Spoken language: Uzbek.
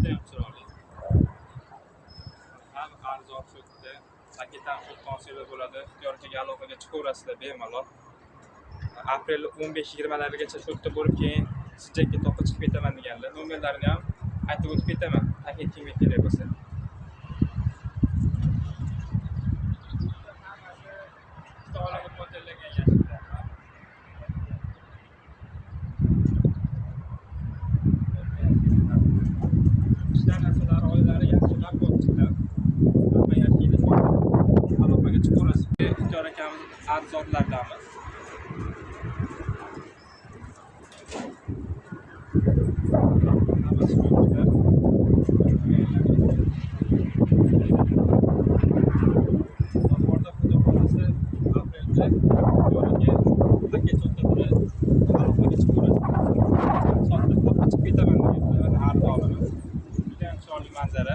Juda ham chiroyli. Ham arzon shu yerda, paket ham shu yerdan olsanglar bo'ladi. Ixtiyor akaga aloqaga chiqaverasizlar bemalol. Aprel 15-20larigacha shu yerda bo'lib, keyin Sijjakka toqqa chiqib ketaman deganlar. Nomerlarini ham aytib o'tib ketaman, paket kimga kerak bo'lsa. Ikkita xonali mo'ljallangan yashiklar. Ishlar narsalari, oilalari yaxshi baquvvatchilar. Hamma yashaydi. Aloqaga chiqaverasiz. Ixtiyor akamiz arzonlardamiz. Hammasi çok güzel. Bahorda xudo xohlasa aprelda yo'liga paket sotadi. Aloqaga chiqaverasiz. Sotib toqqa chiqib ketaman deganlar. Mana arzonimiz. Juda ham chiroyli manzara.